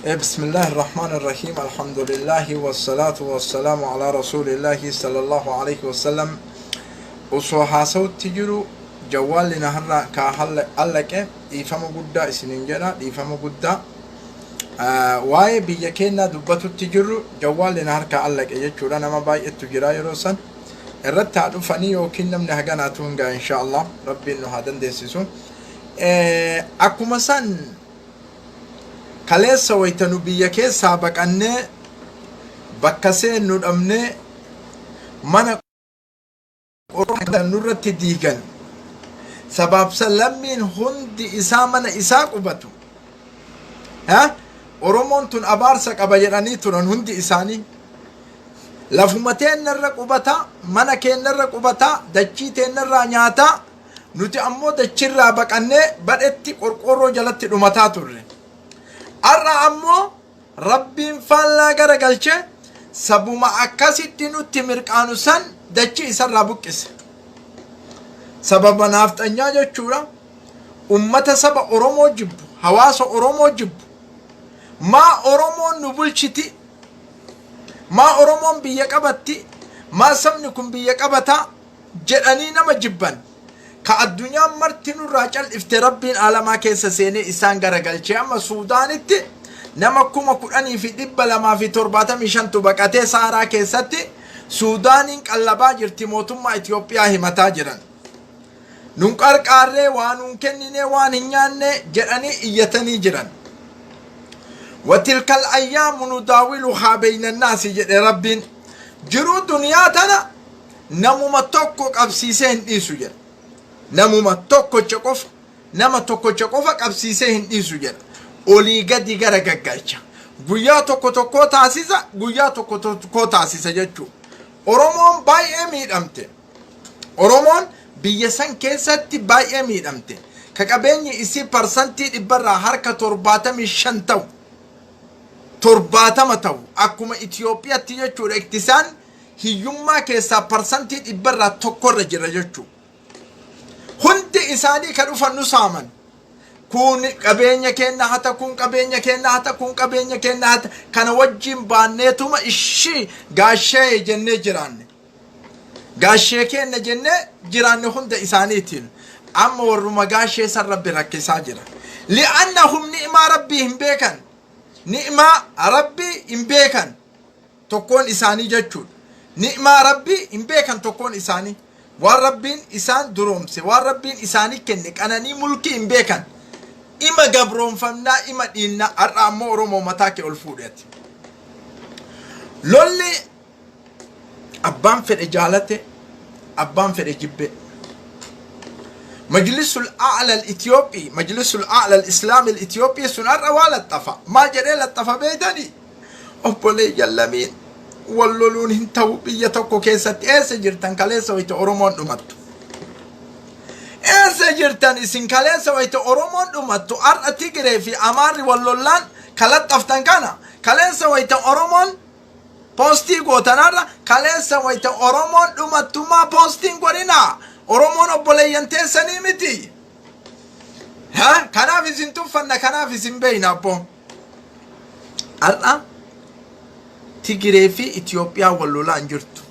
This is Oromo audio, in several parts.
Bismillahi Rahmaan Rahiim Alhamdulillahi Wassalaatu Wassalaamu Alaa Rasuulillahi Sallallahu Aleyhi Wassallam. Osoo haasawutti jiru jawwaalli na harraa kaa allaqe. Dhiifama guddaa isinin jedha, dhiifama guddaa. Waa'ee biyya keennaa dubbatutti jirru jawwaalli na harkaa allaqe jechuudha. Nama baay'eetu jira, yeroo san irratti haa dhufanii yookiin namni haganaatu hin ga'a. Insha Allah Rabbiin nu haa dandeessisu. Akkuma san kaleessa wayta nu biyya keessaa baqannee bakka seennu dhabnee mana nurratti diigan, sabaabsa lammiin hundi isaa mana isaa qubatu. Ha? Oromoon tun abaarsa qaba jedhanii turan. Hundi isaanii lafuma teennarra qubata, mana keennarra qubata, dachii teennarraa nyaataa, nuti ammoo dachirraa baqannee badhetti qorqoorroo jalatti dhumataa turre. Har'a ammoo Rabbiin faallaa gara galche. Sabuma akkasitti nutti mirqaanu san dachii isarraa buqqise. Sababa naafxanyaa jechuudha. Ummata saba Oromoo jibbu, hawaasa Oromoo jibbu, maa Oromoon nu bulchiti, maa Oromoon biyya qabatti, maa sabni kun biyya qabataa jedhanii nama jibban, ka addunyaan marti nurraa cal'ifte, Rabbiin aalamaa keessa seenee isaan garagalchee. Amma Suudaanitti nama 10,275tu baqatee Saaraa keessatti Suudaaniin qallabaa jirti. Mootummaa Itoophiyaa himataa jiran. Nun qarqaarree, waa nuun kenninee, waan hin nyaanne jedhanii iyyatanii jiran. وتلك الأيام نداولها بين الناس jedhe Rabbiin. Jiruu duniyaa tana namuma tokko qabsiisee hin dhiisu jedha. Namuma tokkocha qofa, nama tokkocha qofa qabsiisee hin dhiisu jedha. Olii gadi gara gaggalcha. Guyyaa tokko tokkoo taasisa, guyyaa tokko tokkoo taasisa jechuudha. Oromoon baay'ee miidhamte. Oromoon biyya san keessatti baay'ee miidhamte. Ka qabeenyi isii parsantii dhibbarraa harka 75 ta'u, 70 ta'u, akkuma Itoophiyaatti jechuudha. Iktisaan hiyyummaa keessaa parsantii dhibbarraa tokkorra jira jechuudha. Hundi isaanii ka dhufan nu saaman. Kun qabeenya keenya hata, kun qabeenya keenya hata, kun qabeenya keenya hata. Kana wajjin baanneetuma ishii gaashee jennee jiraanne. Gaashee keenya jennee jiraanne hunda isaaniitiin. Amma warruma gaashee san Rabbi rakkisaa jira. لأنهم ni'maa Rabbii hin beekan. Ni'maa Rabbii hin beekan. Tokkoon isaanii jechuudha. Ni'maa Rabbii hin beekan tokkoon isaanii. Waan Rabbiin isaan duroomse, waan Rabbiin isaanii kenne, qananii mulkii hin beekan. Ima gabroonfamnaa, ima dhiinnaa. Har'a ammoo Oromoo mataa kee ol fuudheeti. Lolli abbaan fedhe jaalate, abbaan fedhe jibbe. مجلس الأعلى الإثيوبي، مجلس الأعلى الإسلامي الإثيوبي sun har'a waa laxxafa. Maal jedhee laxxafa beeytanii? Obboleeyyan lamiin wal loluun hin ta'u biyya tokko keessatti. Eessa jirtan kaleessa wayita Oromoon dhumattu? Eessa jirtan isin kaleessa wayita Oromoon dhumattu? Har'a Tigiree fi Amaarri wal lollaan kalaxxaftan kana, kaleessa wayita Oromoon poostii gootan, har'a kaleessa wayita Oromoon dhumattummaa poostiin godhinaa? Oromoon obboleeyyan teessanii miti? Ha? Kanaaf isin tuffanna, kanaaf isin beeyna abboo. Har'a Tigiree fi Itoophiyaa wal lolaa hin jirtu.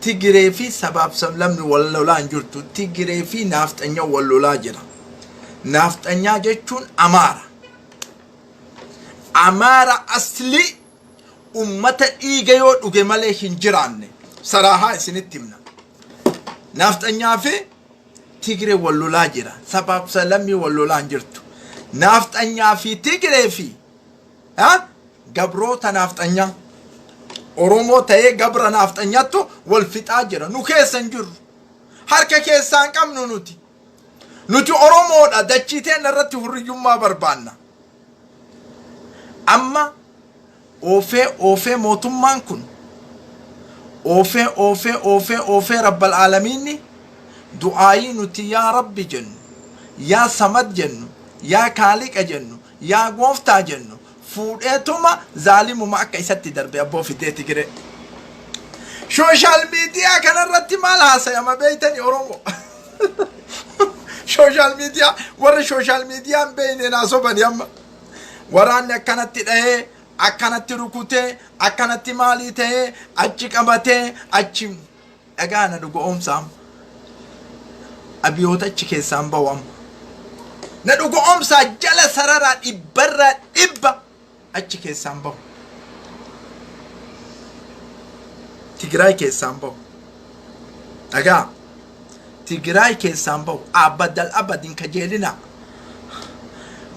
Tigiree fi sabaaf sablamni wal lolaa hin jirtu. Tigiree fi naafxanyaa wal lolaa jira. Naafxanyaa jechuun Amaara. Amaara aslii, ummata dhiiga yoo dhuge malee hin jiraanne. Saraahaa isinitti himna. Naafxanyaa fi Tigiree wal lolaa jira. Sabaaf sablammii wal lolaa hin jirtu. Naafxanyaa fi Tigiree fi gabroota naafxanyaa. Oromoo ta'ee gabra naafxanyaattu wal fixaa jira. Nu keessa hin jirru. Harka keessaa hin qabnu nuti. Nuti Oromoodha. Dachii teenya irratti hurriyyummaa barbaanna. Amma oofee oofee, mootummaan kun oofee oofee oofee oofee, rabbal aalamiinni du'aayii nuti yaa Rabbi jennu, yaa Samad jennu, yaa Kaaliqa jennu, yaa Gooftaa jennu fuudheetuma zaalimuma akka isatti darbe abboo fidee Tigiree. Social media kanarratti maal haasayama beeytani Oromoo? Social media, warri social media hin beeyne naa sobani amma. Waraanni akkanatti dhahee, akkanatti rukutee, akkanatti maalii ta'ee, achi qabatee, achi dhagaa na dhugoomsa amma. Abiyoota achi keessaan bahu amma. Na dhugoomsaa jala sararaa dhibbarraa dhibba achi keessaan bahu. Tigraay keessaan bahu. Dhagaa. Tigraay keessaan bahu. Abaddal abadin kajeelinaa.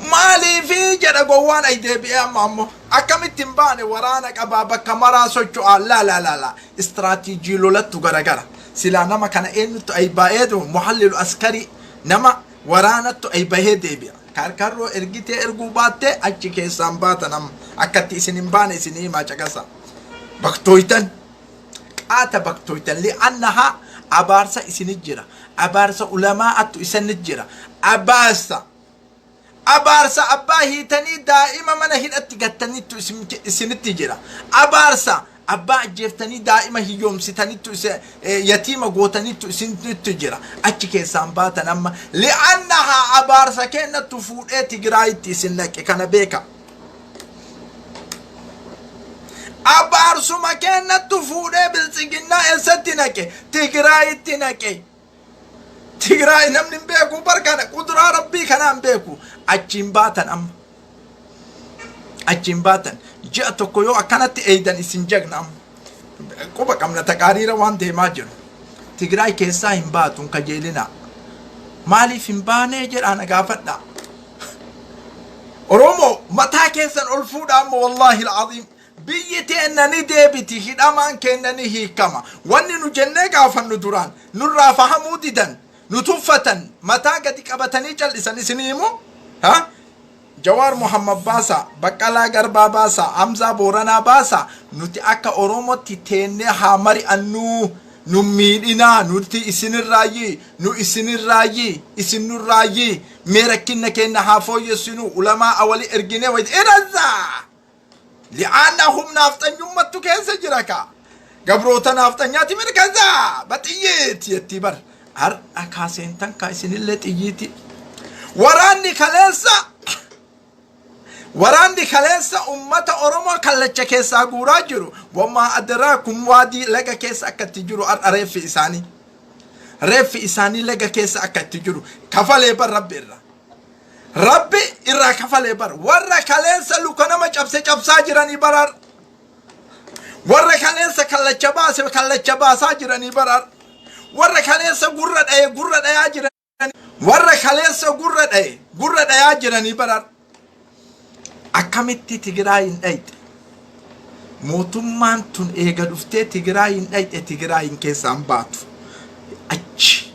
Maaliifi jedha gowwaan ay deebi'ee amma ammoo akkamitti hin baane waraana qabaa bakka maraa socho'aa laa laa laa laa istiraatiijii lolattu garagara silaa nama kana eenyuttu ay baay'ee muhallilu askarii nama waraanattu ay bahee deebi'a karkarroo ergitee erguu baattee achi keessaan baatan amma akkatti isin hin baane isin himaa caqasa baktooytan qaata baktooytan li'annahaa abaarsa isinit jira abaarsa ulamaa'attu isanit jira abaarsa abaarsa abbaa hiitanii daa'ima mana hidhatti gattaniittu isinitti jira abaarsa abbaa ajjeeftanii daa'ima hiyyoomsitanittu yatiima gootanittu isinitti jira achi keessaan baatan amma li'annahaa abaarsa kennattu fuudhee Tigraayitti isin naqe kana beeka. Abaarsuma kennattu fuudhee biltsiginnaa eessatti naqe? Tigraayitti naqe. Tigraay namni hin beeku bar kana kuduraa rabbii kanaa hin beeku. Achiin baatan amma. Achiin baatan ji'a tokko yoo akkanatti eeydan isin jagna amma. Quba qabna taqaariira waan deemaa jiru. Tigraay keessaa hin baatu hin kajeelinaa. Maaliif hin baanee jedhaa na gaafadhaa. Oromoo mataa keessan ol fuudhaa amma wallaahi alcaziim. Biyyi teenna ni deebiti hidhamaan keenna ni hiikama. Wanni nu jennee gaafannu duraan nurraa fahamuu didan nu tuffatan mataa gadi qabatanii cal'isan isin himu. Ha? Jawaar Muhammad baasaa, Baqqalaa Garbaa baasaa, Hamzaa Booranaa baasaa nuti akka Oromootti teennee haa mari'annuu nu miidhinaa nuti isinirraayyii nu isinirraayyii isin nurraayyii mee rakkinna keenna haa fooyyessinu ulamaa awali erginee wayita irazaa li'aanna humna nafxanyummattu keessa jira kaa gabroota nafxanyaati mirkazaa baxiyyiiti jettii bar har'a kaaseentan kaa isinillee xiyyiiti waraanni kaleessa ummata Oromoo kallacha keessaa guuraa jiru wamaa adraakum waadii laga keessa akka itti jiru har'a reeffi isaanii laga keessa akka itti jiru kafalee bar rabbi irraa rabbi irraa kafalee bar warra kaleessa luka nama cabse cabsaa jiranii barar warra kaleessa kallacha baase kallacha baasaa jiranii barar warra kaleessa gurra dhaye gurra dhayaa jiran warra kaleessa gurra dhaye gurra dhayaa jiranii barar akkamitti Tigraay hin dhayxe mootummaan tun eega dhuftee Tigraay hin dhayxe Tigraay hin keessaan baatu achi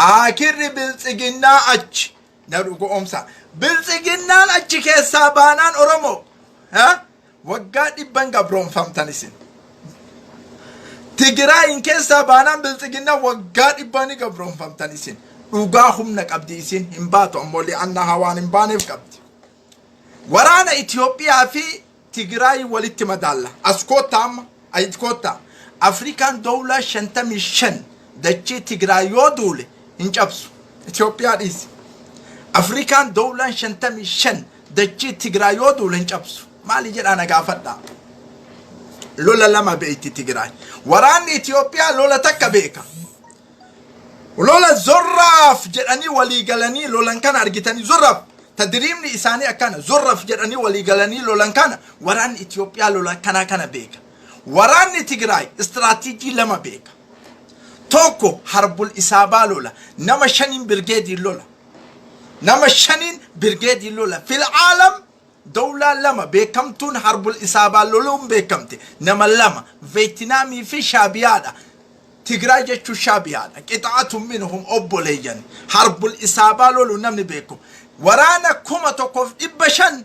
akirri biltsiginnaa achi na dhugoomsa biltsiginnaan achi keessaa baanaan Oromoo waggaa dhibban gabroonfamtan isin Tigraayin keessaa baanaan biltsiginnaa waggaa dhibbanii gabroonfamtan isin dhugaa humna qabdi isin hin baatu ammoo li'annaa hawaan hin baaneef qabdi. Waraana Itoophiyaa fi Tigraay walitti madaalla. As koottaa amma as koottaa. Afrikaan dowlaa 55 dachii Tigraay yoo duule hin cabsu. Itoophiyaa dhiisi. Afrikaan dowlaan 55 dachii Tigraay yoo duule hin cabsu. Maali jedhaa na gaafadhaa. Lola lama beekti Tigraay. Waraanni Itoophiyaa lola takka beeka. Lola zorraaf jedhanii walii galanii lolan kana argitanii zorraaf tadriibni isaanii akkana zorraaf jedhanii walii galanii lolan kana waraanni Itoophiyaa lola kanaa kana beeka. Waraanni Tigraay istiraatiijii lama beeka. Tokko harbul isaabaa lola nama shaniin birgeediin lola. Nama shaniin birgeediin lola. Fil aalam dawlaa lama beekamtuun harbul isaabaa loluun beekamte nama lama Veetinaamii fi Shaabiyaadha. Tigraay jechuun Shaabiyaadha. Qixaatu minhum obboleeyyan. Harbul isaabaa lolu namni beeku. Waraana 1500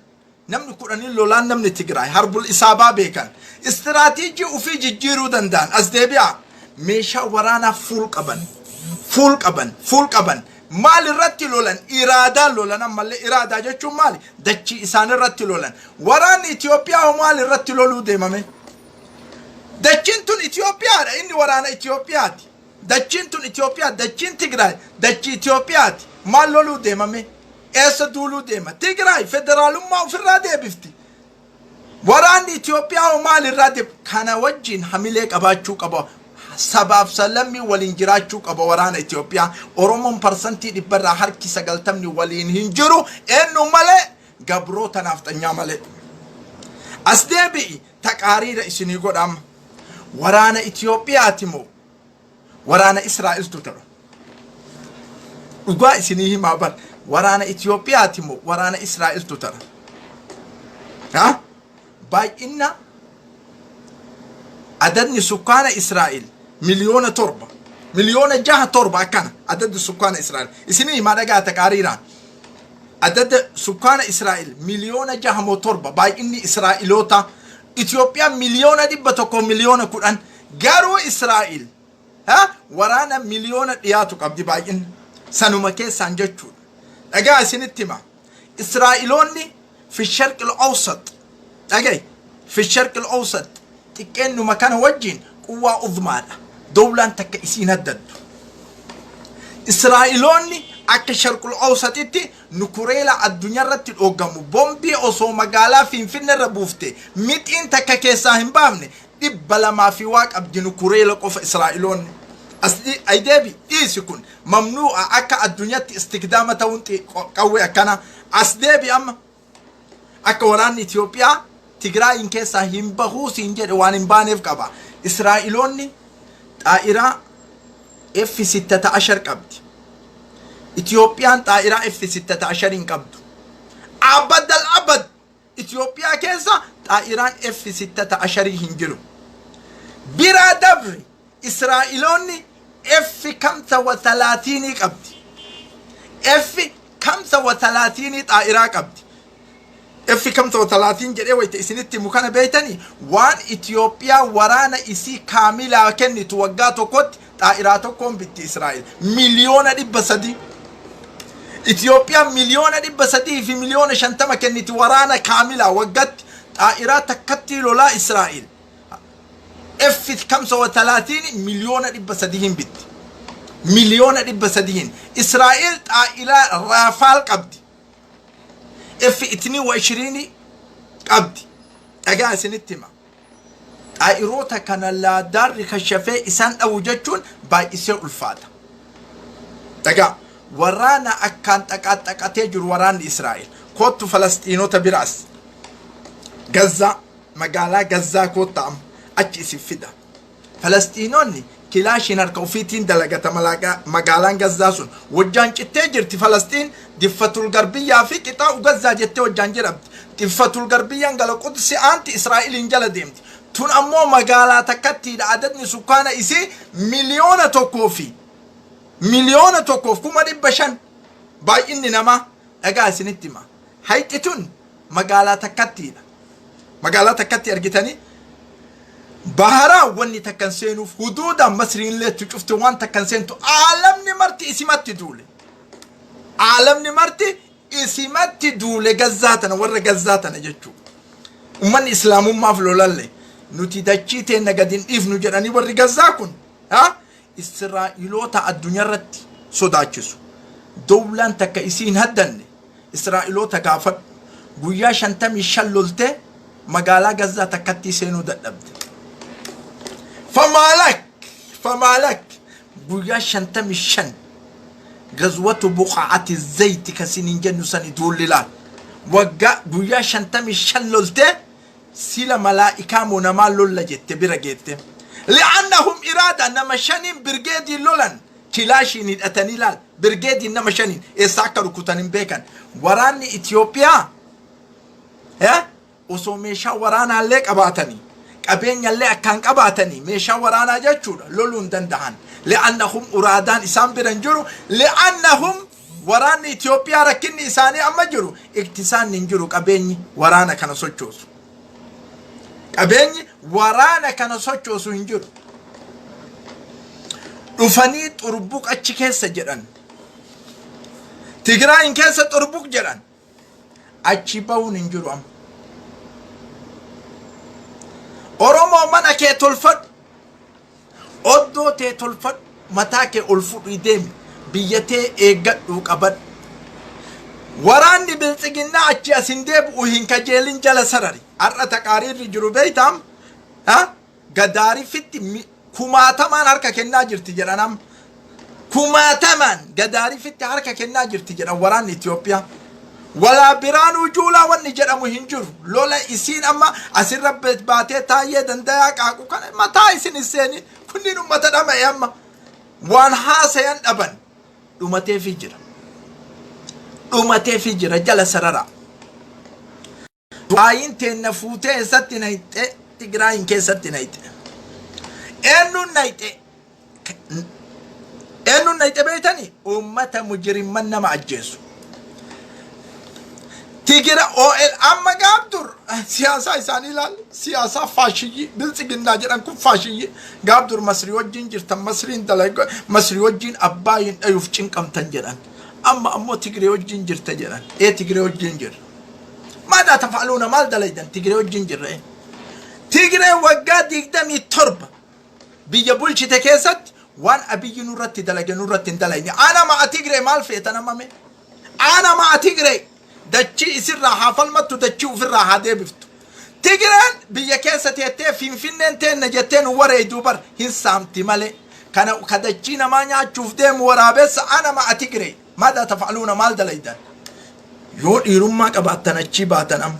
namni kudhanii lolaan namni Tigraay harbul isaabaa beekan. Istiraatiijii ofii jijjiiruu danda'an. As deebi'a. Meeshaa waraanaa fuul qaban. Fuul qaban. Fuul qaban. Maal irratti lolan? Iraadaa lolan ammallee iraadaa jechuun maali? Dachii isaan irratti lolan. Waraanni Itoophiyaa hoo maal irratti loluu deemame? Dachiin tun Itoophiyaadha. Inni waraana Itoophiyaati. Dachiin tun Itoophiyaa, dachiin Tigraay, dachii Itoophiyaati. Maal loluu deemame? Eessa duuluu deema? Tigraay federaalummaa ofirraa deebifti. Waraanni Itoophiyaa hoo maal irraa deeb kana wajjin hamilee qabaachuu qaba. Sabaaf sablammii waliin jiraachuu qaba waraana Itoophiyaa. Oromoon parsantii dhibbarraa harki 90ni waliin hin jiru. Eenyu malee? Gabroota naafxanyaa malee. As deebi'i taqaariira isinii godha amma. Waraana Itoophiyaati moo waraana Israa'eltu ta'u? Dhugaa isinii himaa bar. Waraana Itoophiyaati moo waraana Israa'eltu ta'a? Ha? Baay'ina adadni sukkaana Israa'el 7 miliyoona, 6 miliyoona 7 akkana adadni sukkaana Israa'el. Isinii himaa dhagaa taqaariiraan. Adada sukkaana Israa'el 6 miliyoona moo 7 baay'inni Israa'eloota. Itoophiyaan 110 miliyoona 10 miliyoona garuu Israa'el ha waraana miliyoona dhiyaatu qabdi baay'inni sanuma keessaan jechuudha. Dhagaa isinitti hima. Israa'eloonni في الشرق الأوسط, dhagaye, في الشرق الأوسط xiqqeennuma kana wajjin quwwaa uzmaadha. Dowlaan takka isiin haddaddu. Israa'eloonni akka Sharqul Awsatitti nukureela addunyaa irratti dhooggamu bombii osoo magaalaa Finfinnee irra buufte mixiin takka keessaa hin baafne 200 fi waa qabdi nukureela qofa Israa'eloonni. As deebi dhiisi, kun mamnuu'a akka addunyaatti istikdaama ta'uun qawwee akkana. As deebi amma, akka waraanni Itoophiyaa Tigraayin keessaa hin bahuu siin jedhe waan hin baaneef qaba. Israa'eloonni xaa'iraa F sittata ashar qabdi. Itoophiyaan xaa'iraa F sittata ashar hin qabdu. Abadal abad Itoophiyaa keessa xaa'iraan F sittata asharii hin jiru. Biraa dabri Israa'eloonni F kamsa wa talaatiinii qabdi. F kamsa wa talaatiinii xaa'iraa qabdi. F kamsa wa talaatiin jedhee wayita isinitti himu kana beeytanii, waan Itoophiyaa waraana isii kaamilaa kennitu waggaa tokkotti xaa'iraa tokkoon bitti Israa'el 300 miliyoona. Itoophiyaan 350 miliyoona kenniti waraana kaamilaa waggatti, xaa'iraa takkatti lolaa Israa'el F kamsa wa talaatiin 300 miliyoona hin bitti. 300 miliyoona Israa'el xaa'iraa Raafaal qabdi. F itnii wa ishiriinii qabdi. Dhagaa isinitti hima. Xaa'iroota kana laadaarri kashafee isaan dhawu jechuun baay'isee ulfaata. Dhagaa waraana akkaan xaqaaxaqatee jiru waraanni Israa'el. Koottu Falasxiinota biraas. Gazzaa, magaalaa Gazzaa koottaa amma achi isin fida. Falasxiinonni kilaashiin harka ofiitiin dalagata. Magaalaan Gazzaa sun wajjaan cittee jirti. Falasxiin Diffatul Garbiyyaa fi Qixaa'u Gazzaa jettee wajjaan jedhamti. Diffatul Garbiyyaan gala Qudsi aanti, Israa'eliin jala deemti. Tun ammoo magaalaa takkattiidha. Adadni sukkaana isii 1,150,000 baay'inni namaa. Dhagaa isinitti hima. Hayxi tun magaalaa takkattiidha. Magaalaa takkatti argitanii baharaa wanni takkan seenuuf huduudaan Masriin leettu cufte waan takkan seentu. Aalamni marti isimatti duule. Aalamni marti isimatti duule Gazzaa tana, warra Gazzaa tana jechuudha. Ummanni islaamummaaf lolalle nuti dachii teenna gadi hin dhiifnu jedhanii warri Gazzaa kun ha Israa'iloota addunyaarratti sodaachisu. Dowlaan takka isiin haddanne. Israa'iloota gaafadhu. Guyyaa 55 loltee magaalaa Gazzaa takkattii seenuu dadhabde. Famaalak famaalak guyyaa 55 gazwatu buqaati zayti kasiniin jennu sani duulli laal. Waggaa guyyaa 55 loltee sila malaa'ikaa moo namaa lolla jette bira geette. Li'annahum iraada nama shaniin birgeedii lolan kilaashiin hidhatanii laal, birgeediin nama shaniin eessa akka rukutan hin beekan. Waraanni Itoophiyaa osoo meeshaa waraanaallee qabaatanii, qabeenyallee akkaan qabaatanii, meeshaa waraanaa jechuudha, loluu hin danda'an. Li'annahum uraadaan isaan bira hin jiru. Li'annahum waraanni Itoophiyaa rakkinni isaanii amma jiru iktisaan hin jiru, qabeenyi waraana kana sochoosu. Qabeenyi waraana kana sochoosu hin jiru. Dhufanii xurbuq achi keessa jedhan. Tigraayin keessa xurbuq jedhan. Achi bahuun hin jiru amma. Oromoo, mana kee tolfadhu. Oddoo tee tolfadhu. Mataa kee ol fudhii deemi. Biyya tee eeggadhu, qabadhu. Waraanni biltsiginnaa achi as hin deebi'u, hin kajeelin, jala sarari. Har'a taqaariirri jiru beeytaam? Ha? Gadaarifitti kumaatamaan harka kennaa jirti jedhan amma. Kumaatamaan Gadaarifitti harka kennaa jirti jedhan waraanni Itoophiyaa. Walaa Biraanuu Juulaa wanni jedhamu hin jiru. Lola isiin amma asirra baatee Taayyee Dandayaa qaaqu kana mataa isin hin seenin. Kunniin ummata dhama'e amma. Waan haasayan dhaban dhumateefii jira. Dhumateefii jira, jala sararaa. Du'aayiin teenna fuutee eessatti nayxe? Tigraayin keessatti nayxe. Eenyuun nayxe? Eenyuun nayxe beeytanii? Uummata mujrimman nama ajjeesu. Tigira OL amma gaaf dur siyaasaa isaanii ilaal, siyaasaa faashiyyii biltsiginnaa jedhan kun faashiyyii. Gaaf dur Masrii wajjin jirtan, Masriin dalaga, Masrii wajjin Abbaayin dhayuuf cinqamtan jedhan. Amma ammoo Tigree wajjin jirta jedhan. Ee, Tigree wajjin jirra. Maadaa tafa'aluuna, maal dalaydan? Tigree wajjin jirra. Ee. Tigree waggaa 27 biyya bulchite keessatti waan Abiyyi nurratti dalage nurratti hin dalagne. Ana ma'a Tigree maal feetan amma mee? Ana ma'a Tigree dachii isirraa haa falmattu, dachii ofirraa haa deebiftu. Tigreen biyya keessa teettee Finfinneen teenna jettee nu wareeyduu bar hin saamti malee. Kana ka dachii namaa nyaachuuf deemu waraabessa. Ana ma'a Tigree. Maadaa tafa'aluuna, maal dalaydan? Yoo dhiirummaa qabaattan achii baatan amma.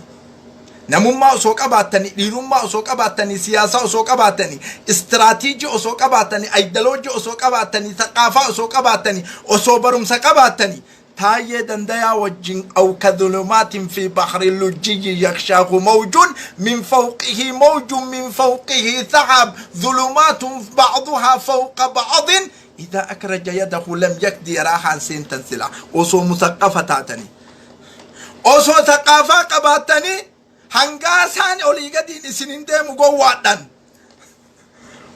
Namummaa osoo qabaattanii, dhiirummaa osoo qabaattanii, siyaasaa osoo qabaattanii, istiraatiijii osoo qabaattanii, aayidaloojii osoo qabaattanii, thaqaafaa osoo qabaattanii, osoo barumsa qabaattanii, Taayyee Dandayaa wajjin aw kadhulumaatin fi bahri lujjiyyi yakshaahu mawjun min fawqihi mawjun min fawqihi sahaab dhulumaatun ba'duhaa fawqa ba'din idaa akraja yadahu lam yakdi yaraahaan seentan sila osoo musaqqafa taatanii. Osoo thaqaafaa qabaattanii hangaasaan olii gadiin isin hin deemu gowwaadhan.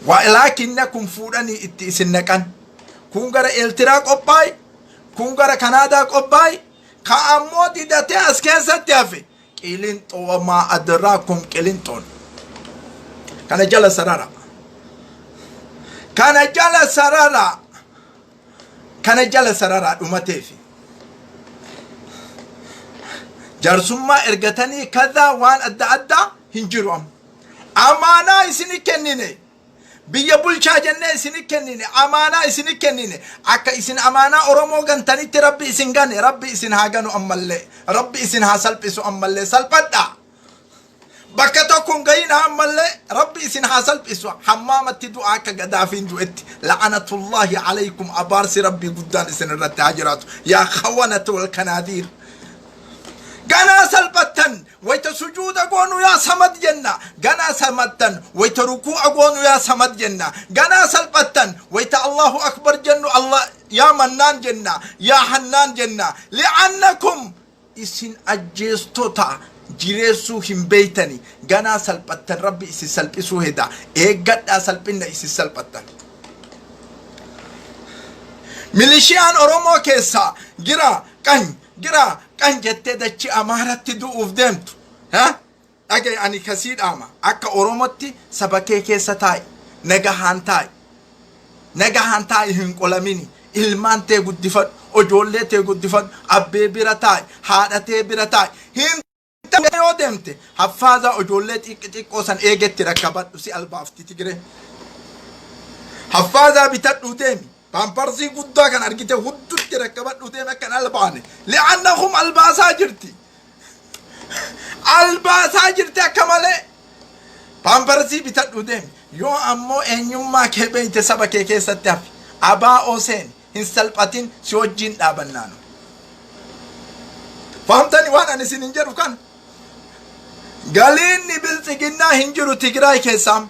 Walaakinnakum fuudhanii itti isin naqan. Kun gara Eeltiraa qophaa'e, kun gara Kanaadaa qophaa'e, ka ammoo didatee as keessatti hafe. Qilinxoo wamaa adraakum qilinxoon. Kana jala sarara. Kana jala sarara. Kana jala sararaa dhumateefi. Jaarsummaa ergatanii kadaa waan adda addaa hin jiru amma. Amaanaa isini kennine. Biyya bulchaa jennee isini kennine. Amaanaa isini kennine. Akka isin amaanaa Oromoo gantanitti Rabbi isin gane. Rabbi isin haa ganu ammallee. Rabbi isin haa salphisu ammallee. Salphadhaa. Bakka tokko hin gahina ammallee. Rabbi isin haa salphisu. Hammaamatti du'a akka Gadaafiin du'etti. La'anatullaahi alaykum, abaarsi Rabbii guddaan isin irratti haa jiraatu. Yaa khawanatu wal kanaadiir. Ganaa salphattan. Wayta sujuuda goonu yaa Samad jenna. Ganaa salphattan. Wayta rukuu'a goonu yaa Samad jenna. Ganaa salphattan. Wayta Allahu Akbar jennu Allah yaa Mannaan jenna. Yaa Hannaan jenna. Li'annakum isin ajjeestota jireessuu hin beeytani. Ganaa salphattan, Rabbi isin salphisuu heda. Eeggadhaa salphinna isin salphattan. Milishiyaan Oromoo keessaa gira qany gira qan jettee dachii Amaaratti du'uuf deemtu. Ha? Dhagaye, ani kasii dhaama. Akka Oromootti saba kee keessa taa'i. Nagahaan taa'i. Nagahaan taa'i, hin qolamini. Ilmaan tee guddifadhu. Ijoollee tee guddifadhu. Abbee bira taa'i. Haadha tee bira taa'i. Hin ta'u yoo deemte haffaazaa ijoollee xiqqoo san eegetti rakkabadhu, si albaafti Tigiree. Haffaazaa bitadhuu deemi. Paamparsii guddaa kan argite huddutti rakkabadhuu deemi akka hin albaane. Li'annahum albaasaa jirti. Albaasaa jirti akka malee. Paamparsii bitadhuu deemi. Yoo ammoo eenyummaa kee beeyte saba kee keessatti hafi. Abaa'oo seeni. Hin salphatin, si wajjiin dhaabannaanu. Fahamtani waan ani isin hin jedhu kana? Galiinni biltsiginnaa hin jiru Tigraay keessaa.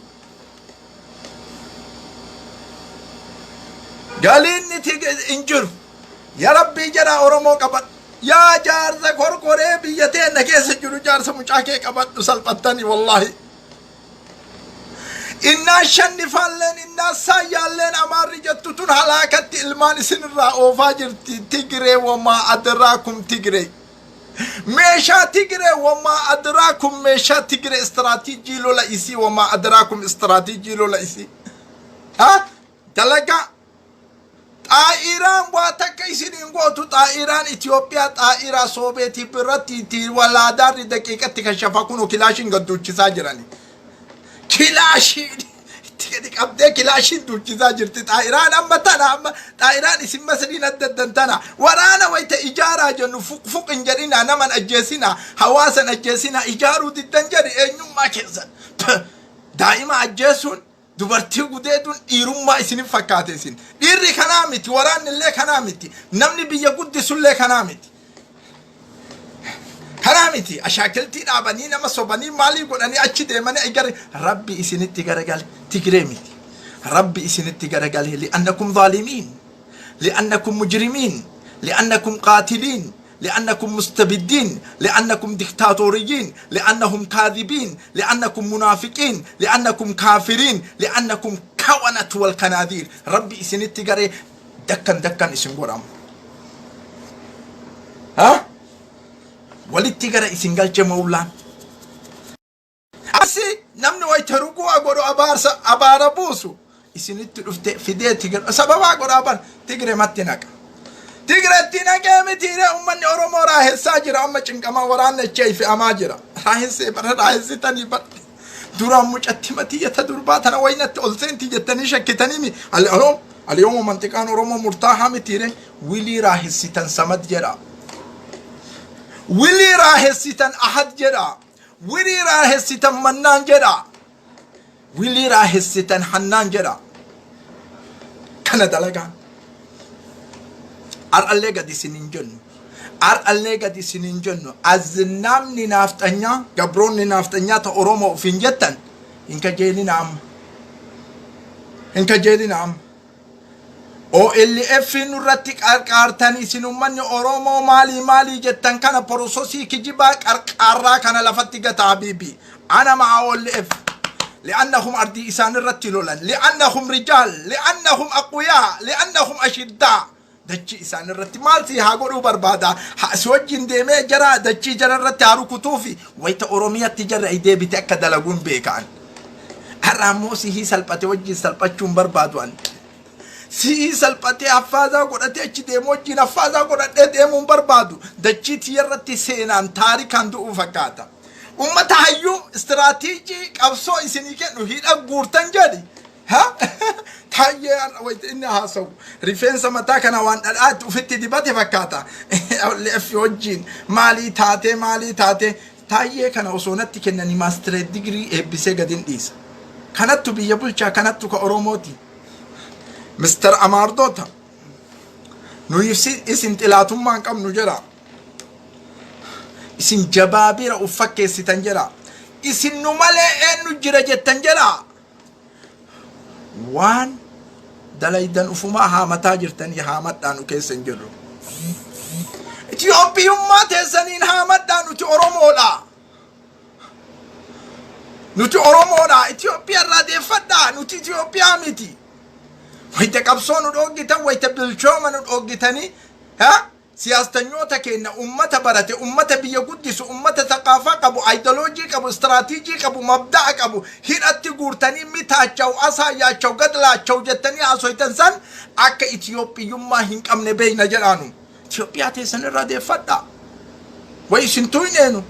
Galiinni hin jiru. Ya Rabbii jedhaa Oromoo qabadhu. Yaa jaarsa korkoree biyya teenna keessa jiru, jaarsa mucaa kee qabadhu, salphattani wallaahi. Innaa shannifaalleen innaa saayyaalleen Amaarri jettu tun halaakatti ilmaan isinirraa oofaa jirti. Tigiree wamaa adraakum Tigiree. Meeshaa Tigiree wamaa adraakum meeshaa Tigiree, istiraatiijii lola isii wamaa adraakum istiraatiijii lola isii. Ha? Dalagaa. Xaa'iraan waa takka isin hin gootu. Xaa'iraan Itoophiyaa xaa'iraa Soobeetii biratti itti walaadaarri daqiiqatti kan shafaa kunoo kilaashiin gad duuchisaa jirani. Kilaashiin itti gadi qabdee kilaashiin duuchisaa jirti. Xaa'iraan amma tana, amma xaa'iraan isin Masriin adda addan tana. Waraana wayita ijaaraa jennu fuq fuq hin jedhina, naman ajjeesina, hawaasan ajjeesina, ijaaruu diddan jedhi eenyummaa keessan. Daa'ima ajjeesuun, dubartii gudeeduun dhiirummaa isinin fakkaate isin. Dhiirri kanaa miti, waraanni illee kanaa miti, namni biyya guddisullee kanaa miti. Kanaa miti, ashaakiltii dhaabanii nama sobanii maalii godhanii achi deemanii gara Rabbi isinitti garagale. Tigree miti. Rabbi isinitti garagale li'annakum zaalimiin, li'annakum mujrimiin, li'annakum qaatiliin, لأنكم مستبدين، لأنكم ديكتاتوريين، لأنهم كاذبين، لأنكم منافقين، لأنكم كافرين، لأنكم خونة والخنازير. ربي isinitti garee dakkan dakkan isin godhamu. Ha? Walitti gara isin galche maulaan. Asi namni wayita rukuu godhu abaarsa abaara buusu isinitti dhufte fidee Tigre sababaa godhaa bar Tigre matti naqa. Tigretti naqee mitiire, uummanni Oromoo raahessaa jira, amma cinqamaa waraanna ichee fe'amaa jira. Raahessee bara raahessitanii bara. Duraan mucatti matiyyata durbaa tana waynatti ol seenti jettanii shakkitanii mi? Aloo aliyooma manxiqaan Oromoo murtaahaa mitiire, wilii raahessitan Samad jedha. Wilii raahessitan Ahad jedha. Wilii raahessitan Mannaan jedha. Wilii raahessitan Hannaan jedha. Kana dalagaan. Har'allee gadi isin hin jennu. Har'allee gadi isin hin jennu. Azinnaamni naafxanyaa, gabroonni naafxanyaa ta Oromoo ofiin jettan hin kajeelina amma. Hin kajeelina amma. OLF nurratti qarqaartan isin, uummanni Oromoo maalii maalii jettan kana porososii kijibaa qarqaarraa kana lafatti gata habiibi. أنا مع OLF لأنهم أرضي إسان irratti lolan، لأنهم رجال، لأنهم أقوياء، لأنهم أشداء. Dachii isaan irratti maal si haa godhuu barbaada? Si wajjin deemee jara dachii jara irratti haa rukutuufi wayita Oromiyatti jarra deebite akka dalaguun beekan. Har'a ammoo sihii salphate wajjin salphachuun barbaadu an. Sihii salphatee haffaasaa godhatee achi deemu wajjin haffaasaa godhadhee deemuun barbaadu. Dachii tiyya irratti seenaan taarikaan du'uu fakkaata. Ummata hayyuu istiraatiijii qabsoo isinii kennu hidha guurtan jedhi. Ha? Taayyee har'a wayita inni haasa'u rifeensa mataa kana waan dhadhaatti ufitti dibate fakkaata. F wajjin maalii taatee maalii taatee, taayyee kana osoo natti kennanii maastireet digirii eebbisee gadin dhiisa. Kanattu biyya bulchaa, kanattu ka Oromooti. Mister Amaardoota, nuyi isin xilaatummaa hin qabnu jedha. Isin jabaabira uf fakkeessitan jedha. Isin nu malee eenyu jira jettan jedha. Waan dalaydan ufumaa haamataa jirtanii haamadhaa, nu keessa hin jirru. Itiyoophiyummaa teessaniin haamadhaa, nuti Oromoodha. Nuti Oromoodha. Itoophiyaa irraa deeffadhaa. Nuti Itoophiyaa miti. Wayita qabsoo nu dhooggitan, wayita bilchooma nu dhooggitanii, ha? Siyaastanyoota keenya, ummata barate, ummata biyya guddisu, ummata thaqaafaa qabu, aayidoloojii qabu, istiraatiijii qabu, mabda'a qabu, hidhatti guurtanii mitaachaw, asaayaachaw, gadlaachaw jettanii haasoytan san akka Itiyoophiyummaa hin qabne beeyna jedhaanu. Itoophiyaa teessan irraa deeffadhaa. Way isin tuyneenu.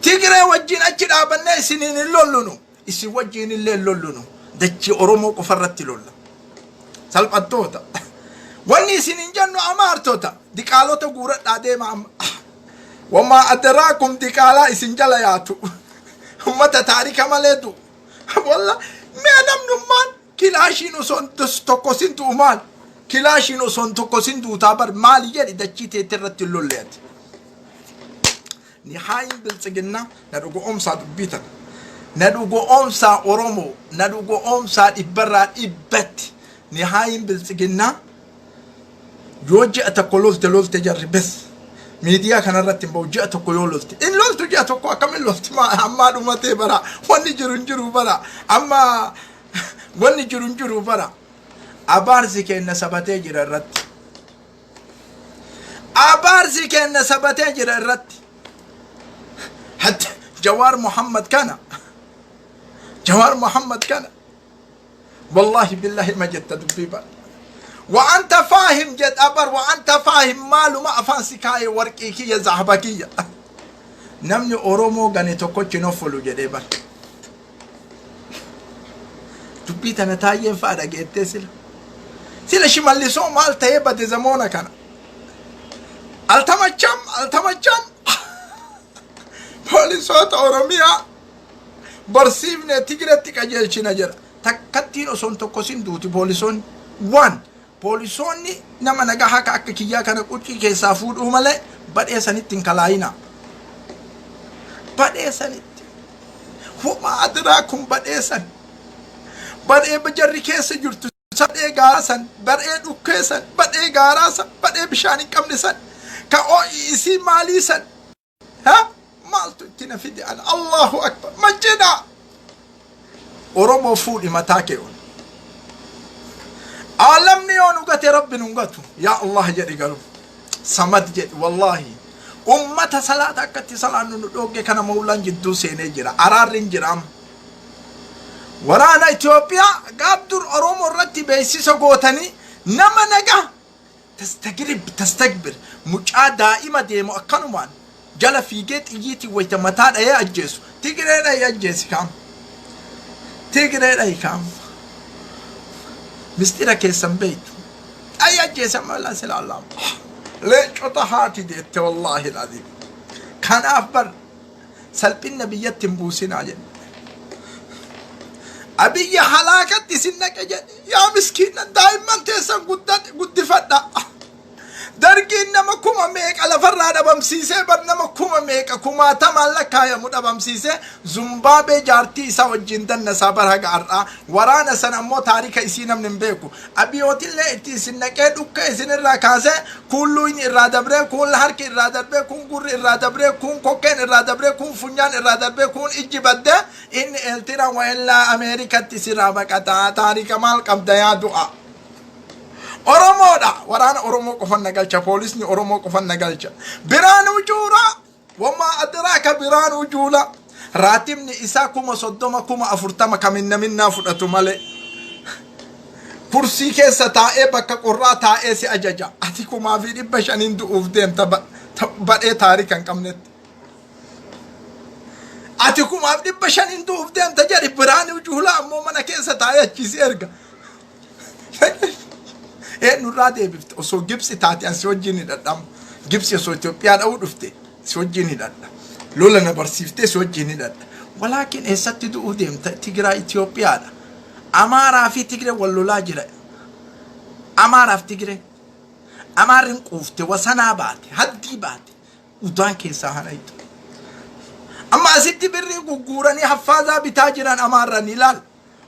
Tigree wajjin achi dhaabannee isiniin hin lollunu. Isin wajjin illee hin lollunu. Dachii Oromoo qofa irratti lolla. Salphattoota. Wanni isin hin jennu, amaartota. Diqaalota guuradhaa deema amma. وما أدراكم diqaalaa isin jala yaatu. Ummata taarika malee du'u. Walla mee namnummaan kilaashiin osoo tokko sin du'u maal? Kilaashiin osoo tokko sin duutaa bar maali jedhi, dachii teetti irratti hin lolle ati. Nihaayin biltsiginnaa na dhugoomsaa dubbii tana. Na dhugoomsaa Oromoo, na dhugoomsaa dhibbarraa dhibbatti. Nihaayin biltsiginnaa yoo ji'a tokko lolte lolte jarri bes. Miidiyaa kanarratti hin ba'u ji'a tokko yoo lolte. In loltu ji'a tokko, akkamiin lolti? Ammaa dhumatee bara. Wanni jiru hin jiru bara. Amma wanni jiru hin jiru bara. Abaarsi kenna sabatee jira irratti. Abaarsi kenna sabatee jira irratti. Hatta Jawaar Muhammad kana. Jawaar Muhammad kana. Wallaahi billahi ma jetta dubbii bara. Wa anta faahim jedha bar, wa anta faahim maaluma afaan si kaa'e warqii kiyya zahaba kiyya. Namni Oromoo gane tokkochi hin offolu jedhee bar. Dubbii tana taayyeen fa'a dhageettee sila. Sila Shimallisoo maal ta'ee bade zamoona kana. Altamacham altamacham poolisoota Oromiyaa barsiifne Tigiretti qajeelchina jedha. Takkattiin osoo hin tokkosin duuti poolisoonni. Waan poolisoonni nama nagaa haka akka kiyyaa kana quccii keessaa fuudhuu malee badhee sanitti hin kalaayina. Badhee sanitti. Homaa adiraa kun badhee san. Badhee jarri keessa jirtu badhee gaaraa san, badhee dhukkee san, badhee gaaraa san, badhee bishaan hin qabne san, ka oo'i isii maalii san. Ha? Maaltu itti na fide ana? Allahu akbar. Majjidha. Oromoo fuudhi mataa kee ol. Aalamni yoo nu gate Rabbi nu gatu. Yaa Allah jedhi garuu. Samad jedhi wallaahi. Ummata salaata akka itti salaannu nu dhoogge kana mawlaan jidduu seenee jira. Araarri hin jira amma. Waraana Itoophiyaa gaaf dur Oromoo irratti beeksisa gootanii nama nagaa tastagrib tastakbir mucaa daa'ima deemu akkanumaan jala fiigee xiyyiitiin wayita mataa dhahee ajjeesu Tigree dhahi ajjeesi kaam. Tigree dhahi kaam. Mistira keessan beektu. Dhahi ajjeesi amma laa sila Allah. Leencota haati deette wallaahi alazim. Kanaaf bar salphinna biyyatti hin buusinaa jedhe. Abiyyi halaakatti isin naqe jedhe. Yaa miskiina daa'imman teessan guddifadha. Dargiin nama 8000 lafarraa dhabamsiisee bar, nama 8000 kumaatamaan lakkaayamu dhabamsiisee Zumbaabee jaartii isaa wajjin dannasaa bar haga har'aa. Waraana sana ammoo taarika isii namni hin beeku. Abiyootillee itti isin naqee dhukka isin irraa kaasee kuun luuyni irraa dabree, kuun harki irraa darbee, kuun gurri irraa dabree, kuun kokkeen irraa dabree, kuun funyaan irraa darbee, kuun ijji baddee inni Eeltiraa wa'ellaa Ameerikatti sirraa baqataa. Taarika maal qabda yaa du'a? Oromoodha. Waraana Oromoo qofan na galcha. Poolisni Oromoo qofan na galcha. Biraanuu Juulaa. Wamaa adraaka Biraanuu Juulaa. Raatibni isaa 30,000 40,000 kaminna minnaa fudhatu malee. Kursii keessa taa'ee bakka qorraa taa'ee si ajaja. Ati 5,500n du'uuf deemta badhee taarika hin qabnetti. Ati 5,500n du'uuf deemta jedhi, Biraanuu Juulaa ammoo mana keessa taa'ee achii si erga. Nurraa deebifte. Osoo Gibsi taate an si wajjin hidhadham. Gibsi osoo Itoophiyaa dha'uu dhufte si wajjin hidhadha. Lola na barsiiftee si wajjin hidhadha. Walaakin eessatti du'uu deemta? Tigiraa Itoophiyaadha. Amaaraa fi Tigree wal lolaa jira. Amaaraaf Tigree. Amaarri quufte, wasanaa baate, haddii baate, udaan keessaa hanaytu. Amma asitti birrii gugguuranii haffaazaa bitaa jiran Amaarran ilaal.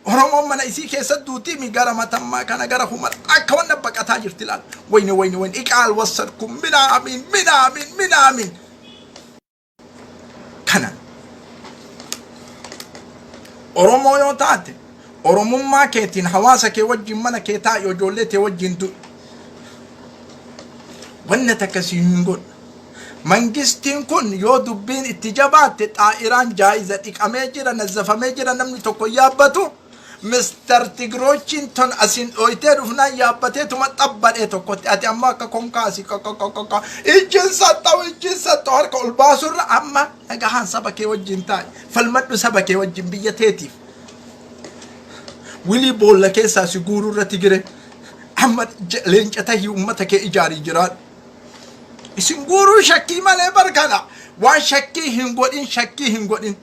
Oromoon mana isii keessa duutii mi gara Matammaa kana gara Humara akka wanna baqataa jirti ilaal. Wayne wayne wayne iqaal wassadkum minaamin minaamin minaamin. Kana Oromoo yoo taate Oromummaa keetiin hawaasa kee wajjin mana kee taa'i, ijoollee tee wajjin du'i. Wanna takka si hin godhu. Mangistiin kun yoo dubbiin itti jabaatte xaa'iraan jaa'iza dhiqamee jira, nazzafamee jira, namni tokko hin yaabbatu. Mister Tigroochiin ton asiin dhooytee dhufnaan yaabbatee tuma xabbadhee tokkotti. Ati ammoo akka konkaa asii qoqqoqqoqqo ijjiin saxxa'u ijjiin saxxa'u harka ol baasurra amma nagahaan saba kee wajjin taa'i. Falmadhu saba kee wajjin biyya teetiif. Wilii boolla keessaa si guururra Tigire amma leenca tahii uummata kee ijaarii jiraadhu. Isin guuruu shakkii malee barkana. Waan shakkii hin godhin, shakkii hin godhin.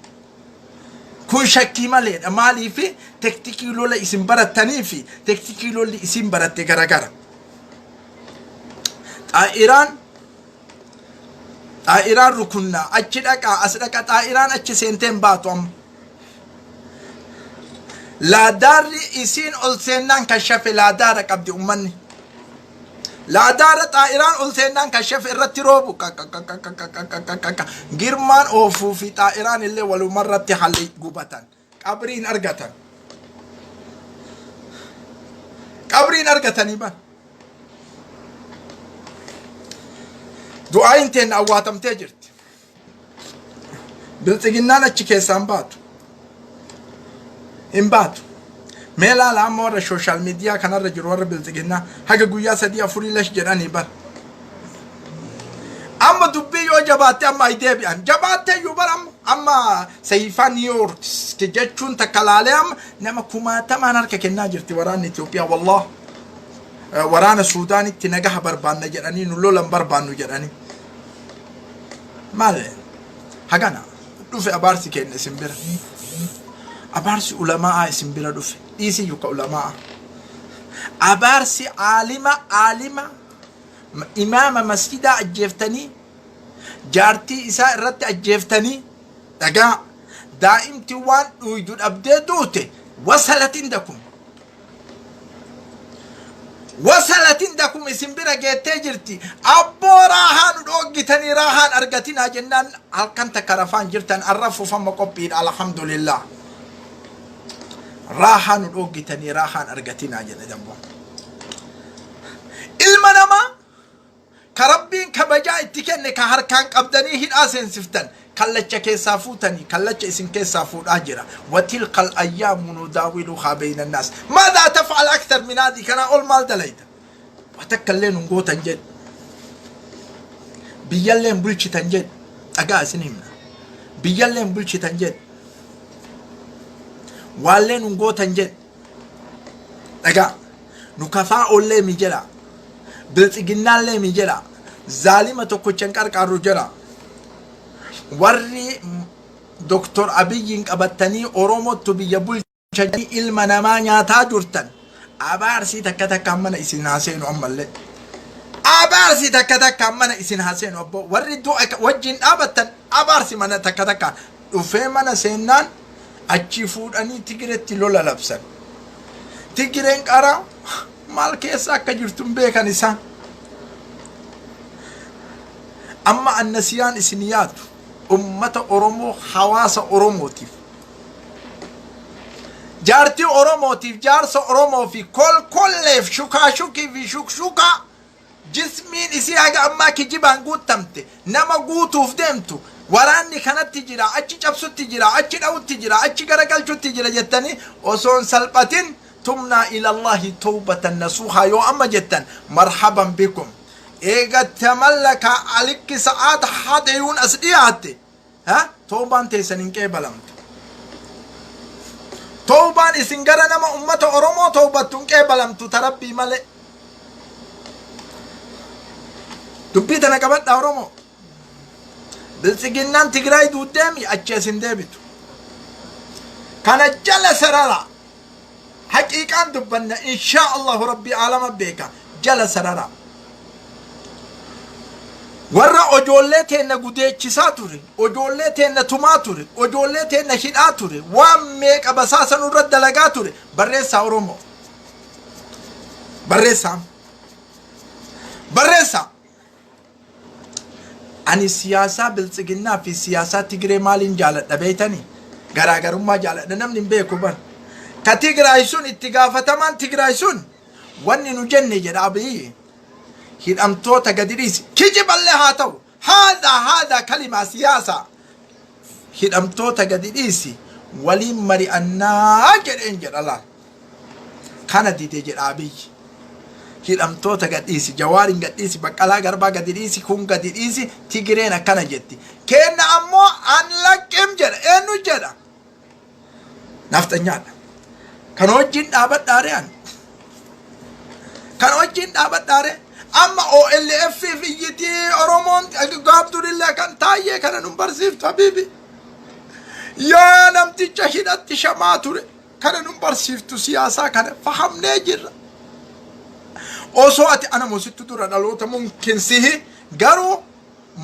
Kun shakkii maleedha. Maaliif? Tektikii lola isin barattanii fi tektikii lolli isin baratte garagara. Xaa'iraan rukunnaa achi dhaqaa as dhaqa, xaa'iraan achi seentee hin baatu amma. Laadaarri isiin ol seennaan kan shafe laadaara qabdi ummanni. Laadaara xaa'iraan ol seennaan kan shafe irratti roobu kakakakakakakakaka. Girmaan oofuu fi xaa'iraan illee walumarratti halli gubatan. Qabriin argatan. Qabriin argatanii ban. Du'aayin teenna awwaatamtee jirti. Bilxiginnaan achi keessaa hin baatu. Hin baatu. Mee laala amma warra social media kanarra jiru, warra Bilxiginnaa, haga guyyaa sadii afurii lash jedhanii bar. Amma dubbii yoo jabaatte amma ay deebi'an. Jabaatte iyyuu bar. Amma Sahiifaa New York jechuun takka laalee, amma nama kumaatamaan harka kennaa jirti waraanni Itoophiyaa, wallah. Waraana Suudaanitti nagaha barbaanna jedhanii, nu lolan barbaannu jedhanii. Maal hagana dhufe abaarsi keenya isin bira. Abaarsi ulamaa'aa isin bira dhufe. Dhiisii yukka ulamaa'aa. Abaarsi aalima, aalima imaama masjidaa ajjeeftanii, jaartii isaa irratti ajjeeftanii, dhagaa daa'imti waan dhuydu dhabdee duute. وصلت عندكم، وصلت عندكم, isin bira geettee jirti. Abboo, raahaa nu dhoggitanii, raahaan argatinaa jennaan halkan takka rafaan jirtan. Arra fufama qophiidha, alhamdulillah. Raahaa nu dhoggitanii, raahaan argatinaa jedhe dambo. Ilma namaa ka Rabbiin kabajaa itti kenne, ka harkaan qabdanii hidhaa seensiftan, kallacha keessaa fuutanii, kallacha isin keessaa fuudhaa jira. وتلك الأيام نداولها بين الناس. ماذا تفعل أكثر من هذه? Kanaa ol maal dalayta? Watakka illee nun gootan jedhe, biyyallee hin bulchitan jedhe. Dhagaa isin himna, biyyallee hin bulchitan jedhe, waallee nun gootan jedhe. Dhagaa, nu kafaa ollee mi jedha, Bilxiginnaallee mi jedha, zaalima tokkocha hin qarqaarru jedha. Warri Doktor Abiyyiin qabattanii Oromottu biyya bulcha ilma namaa nyaataa jirtan, abaarsii takka takka mana isin haa seenu. Ammallee abaarsi takka takka mana isin haa seenu. Abbo, warri du'a wajjin dhaabattan, abaarsi mana takka takka dhufee mana seennaan achi fuudhanii Tigiretti lola labsan. Tigireen qara maal keessa akka jirtu hin beekan isaan. Amma annasiyaan isin yaadu ummata Oromoo, hawaasa Oromootiif, jaartii Oromootiif, jaarsa Oromoo fi kolkolleef, shukaashukii fi shukshukaa jismiin isii haga ammaa kijibaan guuttamte nama guutuuf deemtu, waraanni kanatti jira, achi cabsutti jira, achi dha'utti jira, achi garagalchutti jira jettanii osoon salphatin, تبنا إلى الله توبة نصوحا yoo amma jettan, مرحبا بكم. Eega tamallaka alikki sa'aata hadayuun as dhiyaatte, ha toobaan teessan hin qeebalamtu. Toobaan isin gara nama ummata Oromoo toobattu hin qeebalamtu, ta Rabbii malee. Dubbii tana qabadha, Oromoo. Biltsiginnaan Tigraay duuddeemi achi as hin deebitu. Kana jala sarara, haqiiqaan dubbanna, inshaa Allahu Rabbii aalama beeka. Jala sarara, warra ojoollee teenna gudeechisaa ture, ojoollee teenna tumaa ture, ojoollee teenna hidhaa ture, waan meeqa basaasa nurra dalagaa ture, barreessaa Oromoo, barreessaa, barreessaa. Ani siyaasaa Biltsiginnaa fi siyaasaa Tigiree maaliin jaaladha beeytanii? Garaagarummaa jaaladha, namni hin beeku bar. Ka Tigraay sun, itti gaafatamaan Tigraay sun, wanni nu jenne jedha, Abiyyi hidhamtoota gadi dhiisi. Kijiballee haa ta'u, هذا هذا كلمة siyaasaa, hidhamtoota gadi dhiisi, waliin mari'annaa jedheen jedha. Laal, kana dide jedha Abiyyi. Hidhamtoota gadhiisi, Jawaarin gadhiisi, Baqqalaa Garbaa gadi dhiisi, kun gadi dhiisi, Tigireen akkana jetti. Kenna ammoo አንለቅም jedha. Eenyu jedha? Nafxanyaadha. Kan wajjin dhaabadhaare, an kan wajjin dhaabadhaare. Amma OLF fi iyyitii Oromoon gaabdurillee kan taayyee kana nun barsiiftu. Habiibi, yaa namticha hidhatti shamaa ture, kana nun barsiiftu. Siyaasaa kana fahamnee jirra. Osoo ati ana mosittu dura dhaloota mumkin sihi garuu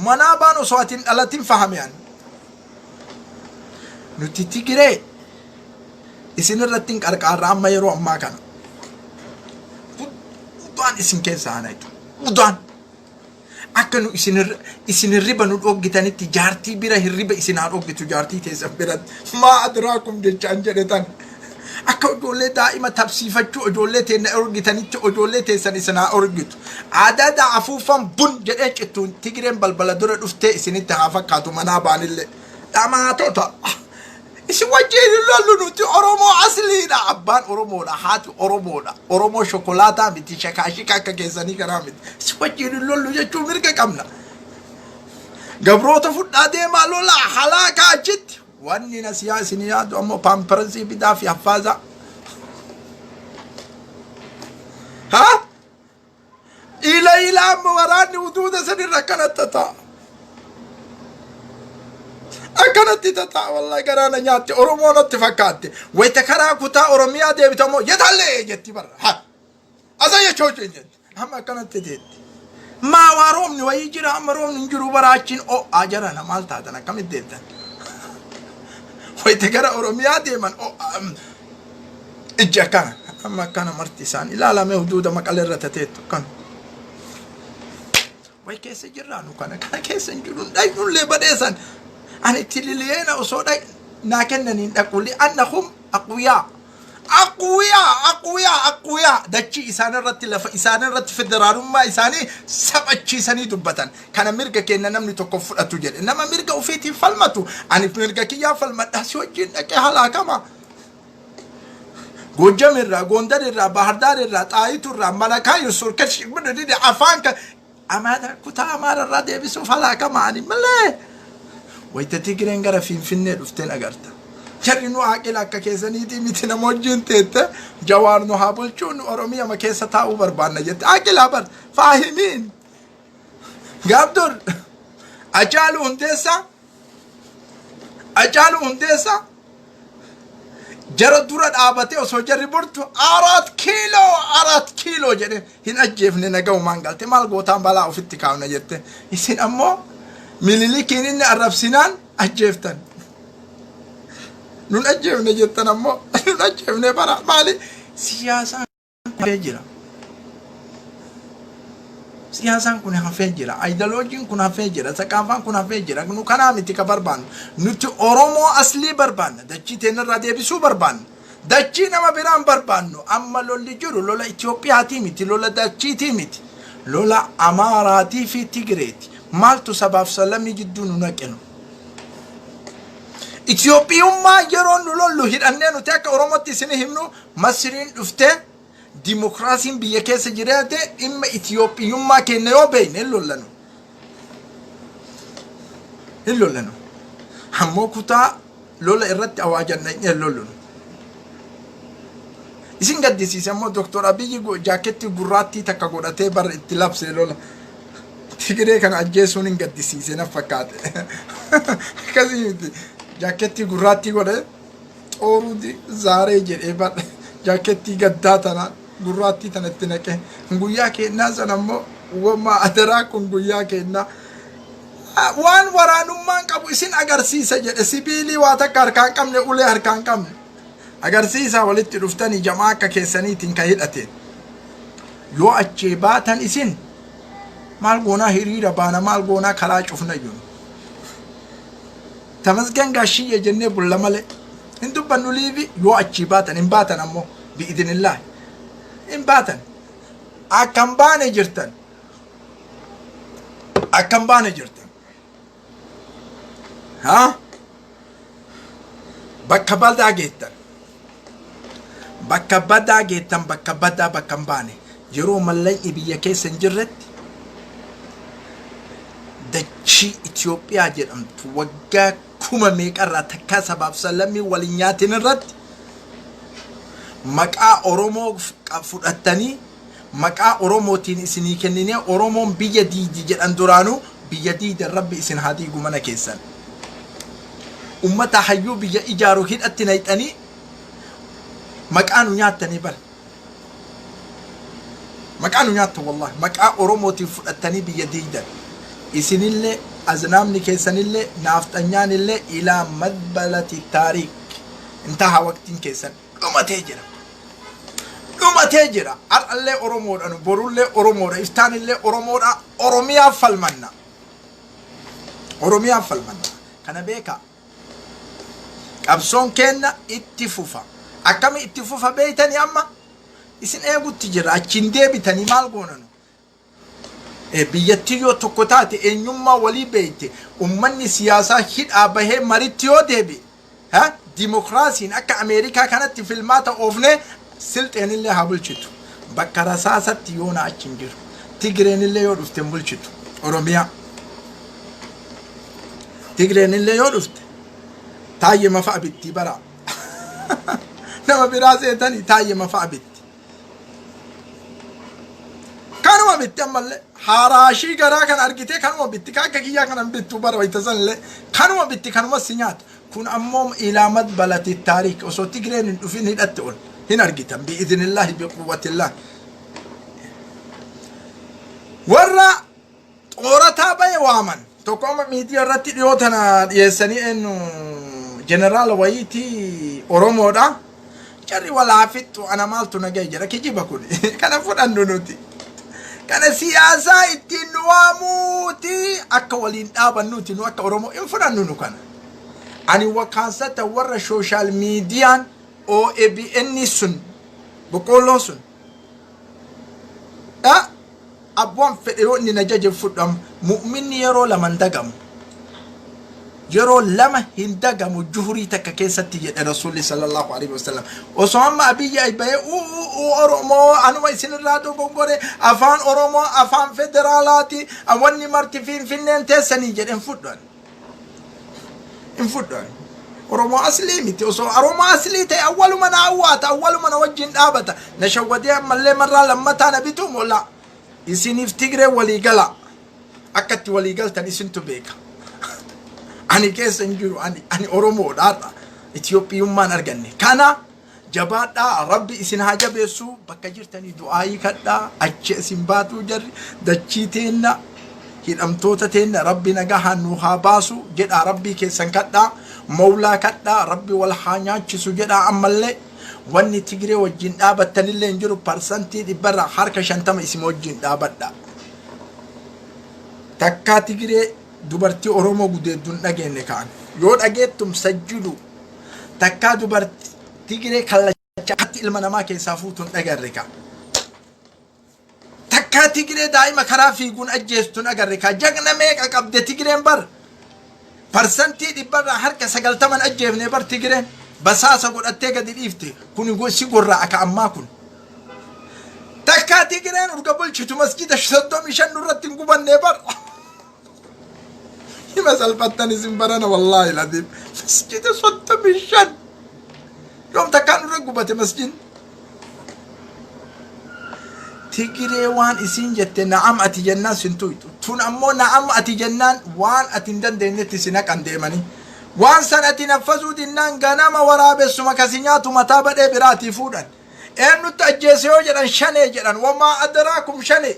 manaa baan, osoo ati hin dhalatin fahame an. Nuti Tigiree isin irratti hin qarqaarra. Amma yeroo ammaa kana udaan isin keessa hanaytu, udaan akka nu isin hirriba nu dhoggitanitti jaartii bira hirriba isin haa dhoggitu. Jaartii teessan biratti ما أدراكم jechaan jedhe tan. Akka ijoollee daa'ima tabsiifachuu ijoollee teenna orgitanitti ijoollee teessan isin haa orgitu. Adada afuufan bun jedhee cittuun Tigireen balbala dura dhuftee isinitti haa fakkaatu. Manaa baanillee dhamaatota. Isin wajjin hin lollu, nuti Oromoo asliidha. Abbaan Oromoodha, haati Oromoodha. Oromoo shokolaataa miti, shakaashika akka keessanii kanaa miti. Isin wajjin hin lollu jechuun mirga qabna. Gabroota fudhaa deemaa lolaa halaakaa achitti. Wanni na siyaa isin yaadu ammoo paampersii bitaa fi haffaaza. Ha? Ila ila amma waraanni huduuda sanirra akkanatti ta'a. Akkanatti ta'a, wallahi garaa na nyaatte, Oromoo natti fakkaatte. Wayita karaa kutaa Oromiyaa deebitamoo yetallee jetti barra. Ha! Asa jechoo jetti. Amma akkanatti teetti. Maa waa roobni wayii jira, amma roobni hin jiru bara, achiin o'aa jarana maal taatan, akkamitti deemtan? Wayita gara Oromiyaa deeman o'aa ijji akkana, amma akkana marti isaan ilaalame huduuda Maqalee irra tateettu akkana. Way keessa jirraa, nu kana keessa hin jiru, dhaqnullee badheessan ani itti liliyeena osoo dhaq naa kennaniin dhaqu li'annahum aqwiyaa, aqwiyaa, aqwiyaa, aqwiyaa. Dachii isaan irratti, lafa isaan irratti federaalummaa isaanii saphachiisanii dubbatan. Kana mirga kenna namni tokko fudhatu jedhe nama mirga ofiitiin falmatu. Ani mirga kiyyaa falmadhaa, si wajjin dhaqee halaakama. Goojjam irraa, Gondar irraa, Bahardaar irraa, Xaayitu irraa, Malakaa Yusur, afaan kan Amaara, kutaa Amaara irraa deebisuuf halaakama ani malee. Wayita Tigireen gara Finfinnee dhufteen agarta. Jarri nu haaqila akka keessaniitii miti, nama wajjin teette Jawaar nu haa bulchuu, nu Oromiyaa keessa taa'uu barbaanna jette. Haaqilaa bar faahimiin. Gaaf dur Acaaluu Hundeessaa, Acaaluu Hundeessaa jara dura dhaabatee osoo jarri burtu Araat Kiiloo, Araat Kiiloo jedhe hin ajjeefne, nagaumaan galte. Maal gootaan balaa ofitti kaafna jette. Isin ammoo Minilikiin inni arrabsinaan ajjeeftan. Nun ajjeefne jettan, ammoo nun ajjeefne bara. Maali, siyaasaan hafee jira. Siyaasaan kun hafee jira. Aayidoloojiin kun hafee jira. Saqaafaan kun hafee jira. Nu kanaa miti ka barbaannu. Nuti Oromoo aslii barbaanna. Dachii teenyarraa deebisuu barbaanna. Dachii nama biraan barbaannu. Amma lolli jiru lola Itiyoophiyaatii miti. Lola dachiitii miti. Lola Amaaraatii fi Tigireeti. Maaltu sabaaf salamii jidduu nu naqenu? Itiyoophiyummaa yeroo nu lollu hidhannee nuti akka Oromootti isin himnu, Masriin dhuftee dimokiraasiin biyya keessa jiraate, dhimma Itiyoophiyummaa keenya yoo beekne hin lollanu. Hin lollanu. Ammoo kutaa lola irratti awaajan hin lollunu. Isin gaddisiise ammoo Dr. Abiyyi jaakettii gurraattii takka godhatee bara itti labsee lola. Tigiree kana ajjeesuun hin gaddisiise na fakkaate. Akkasii miti. Jaakettii gurraattii godhee xooruu zaaree jedhee bar jaakettii gaddaa tana gurraattii tana itti naqee guyyaa kennaa sana ammoo wama adaraa kun guyyaa kennaa. Waan waraanummaan qabu isin agarsiisa jedhe, sibiilii waa takka harkaan qabne, ulee harkaan qabne. Agarsiisa walitti dhuftanii jamaa akka keessaniitiin ka hidhate. Yoo achii baatan isin maal goonaa, hiriira baana, maal goonaa, karaa cufna jiru. Tamasgan gaashiyye jennee bulla malee hin dubbannu liivi yoo achii baatan. Hin baatan ammoo, bi'idinillah hin baatan. Akkam baane jirtan, akkam baane jirtan. Haa, bakka badaa geettan, bakka badaa geettan, bakka badaa, bakka hin baane. Yeroo mallaqni biyya keessa hin jirretti dachii Itoophiyaa jedhamtu waggaa kuma meeqarraa takkaa sabaaf salamii waliin nyaatin irratti maqaa Oromoo fudhattanii, maqaa Oromootiin isinii kenninee Oromoon biyya diidi jedhan. Duraanuu biyya diidan, Rabbi isin haa diigu mana keessan. Ummata hayyuu biyya ijaaru hidhatti nayxanii maqaa nu nyaattanii bara. Maqaa nu nyaattan, wallahi maqaa Oromootiin fudhattanii biyya diigdan. Isinillee, aznaamni keessanillee, naafxanyaanillee ilaa madbalati taariik intaha, waqtiin keessan dhumatee jira. Dhumatee jira. Har'allee Oromoodha nu, borullee Oromoodha, iftaanillee Oromoodha, Oromiyaaf falmanna. Oromiyaaf falmanna. Kana beekaa. Qabsoon keenna itti fufa. Akkami itti fufa beeytanii? Amma isin eegutti jira, achiin deebitanii maal goonanu? Biyyattii yoo tokko taate, eenyummaa walii beeyte, ummanni siyaasaa hidhaa bahee maritti yoo deebi'e, Dimokiraasiin akka Ameerikaa kanatti filmaata oofnee Silxeenillee haa bulchitu. Bakka rasaasatti yoona achi hin jiru. Tigreenillee yoo dhufte hin bulchitu. Oromiyaa. Tigreenillee yoo dhufte taayyee mafa bittii bara. Nama biraa seetanii taayyee mafa bitti. Kanuma bitti ammallee haaraashii garaa kana argitee kanuma bitti ka akka kiyyaa kana hin bittu bara wayita sanillee kanuma bitti kanuma si nyaatu. Kun ammoo ilaa madbalati taariik osoo Tigreen hin dhufin hidhatte ol hin argitan bi'idhnillaahi biquwwatillaahi. Warra xoorataa bahe waaman tokko amma miidiyaa irratti dhiyoo tana dhiyeessanii eenyu jeneraala wayiitii Oromoodha. Jarri walaa fixxu ana maaltu na gahe jedha kijiba kun kana fudhannu nuti. Kana siyaasaa ittiin nu waamuuti akka waliin dhaabannuuti nu akka Oromoo hin fudhannu nu kana. Ani wakaasata warra sooshaal miidiyaan OABN sun boqqoolloon sun abbaan fedhe yoo inni na jaje fudham mu'minni yeroo lama hin dagamu. Yeroo lama hin dagamu juhurii takka keessatti jedhe Rasuulli sallallahu alaihi wasallam. Osoo amma Abiyyi bahee uu Oromoo anuma isinirraa dogongore afaan Oromoo afaan federaalaati wanni marti Finfinneen teessanii jedhe hin fudhan. Hin fudhan. Oromoo aslii miti osoo Oromoo aslii ta'e awwaluma na awwaata awwaluma na wajjin dhaabata na shawwadee ammallee marraa lammataa na bituu mollaa isiniif Tigree walii gala akka itti walii galtan isintu beeka. Ani keessa hin jiru ani Oromoodha har'a Itiyoophiyummaan arganne kana jabaadhaa rabbi isin haa jabeessu bakka jirtanii du'aayii kadhaa achi isin baatuu jarri dachii teenna hidhamtoota teenna rabbi nagahaan nu haa baasu jedhaa rabbii keessan kadhaa mawlaa kadhaa rabbi wal haa nyaachisu jedhaa ammallee wanni Tigree wajjin dhaabattanillee hin jiru parsantii dhibbarraa harka 50 isin wajjin dhaabadha. Takkaa Tigree dubartii Oromoo gudeeddu hin dhageenye kaan yoo dhageettum sajjidu takkaa dubartii Tigree kallachaatti ilma namaa keessaa fuutu hin dhagarre kaa. Takkaa Tigree daa'ima karaa fiiguun ajjeestu hin agarre kaa. Jagna meeqa qabde Tigreen bar. Parsantii dhibbarraa harka 90n ajjeefne bar Tigreen. Basaasa godhattee gadi dhiifte. Kun si gorraa akka ammaa kun. Takkaa Tigreen urga bulchitu masjida 35 nurratti hin gubannee bar. Hima salphattan isin barana wallaahi ladiim. Masjida 35. Yoom takkaa nurra gubate masjidni? Tigiree waan isiin jette na'am ati jennaan sin tuyxu. Tun ammoo na'am ati jennaan waan ati hin dandeenyetti si naqan deemanii. Waan san ati naffasuu dinnaan ganama waraabessuma kasi nyaatu mataa badhee biraatii fuudhan. Eenyutti ajjeese yoo jedhan shanee jedhan wamaa adaraakum shanee.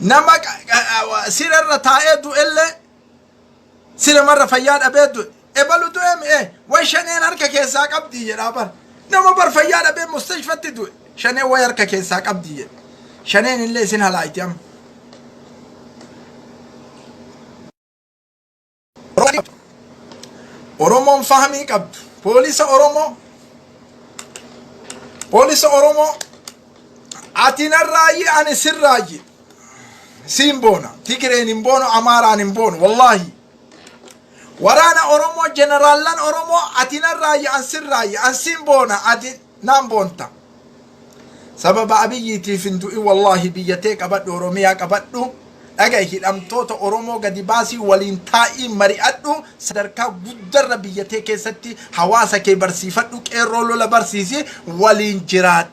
Nama sirerra taa'ee du'ellee Siremarra fayyaa dhabee du'e. Ebalu du'ee mi'ee way shaneen harka keessaa qabdii jedhaa bar. Nama bar fayyaa dhabee mustashfatti du'e. Shaneen way harka keessaa qabdii jedhe. Shaneen illee isin halaayti amma. Oromoon fahamii qabdu. Poolisa Oromoo. Poolisa Oromoo. Ati narraayyi ani sirraayyi. Siin boona. Tigireen hin boonu, Amaaraan hin boonu. Wallaahi. Waraana Oromoo, jeneraallan Oromoo, ati narraayyi, an sirraayyi, an siin boona, ati naan boonta. Sababa Abiyyiitiif hin du'in wallaahi biyya tee qabadhu, Oromiyaa qabadhu. Dhaga'i hidhamtoota Oromoo gadi baasii waliin taa'ii mari'adhu sadarkaa guddarra biyya tee keessatti hawaasa kee barsiifadhu qeerroo lola barsiisi waliin jiraadhu.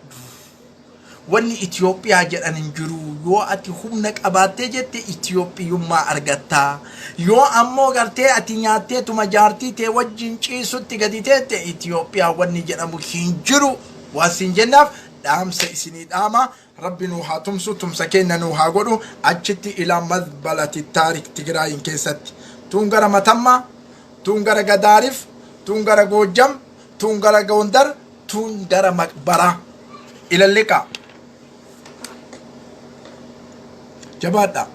Wanni Itoophiyaa jedhan hin jiru. Yoo ati humna qabaattee jette Itoophiyummaa argatta. Yoo ammoo gartee ati nyaatteetuma jaartii tee wajjin ciisutti gadi teette Itoophiyaa wanni jedhamu hin jiru. Waan siin jennaaf dhaamsa isinii dhaama. Rabbi nuu haa tumsu, tumsa keenya nuu haa godhu. Achitti ilaa mazbalati taarik Tigraayin keessatti. Tuun gara Matammaa, tuun gara Gadaarif, tuun gara Goojjam, tuun gara Gondar, tuun gara maqbaraa ilalliqaa jabaadhaa.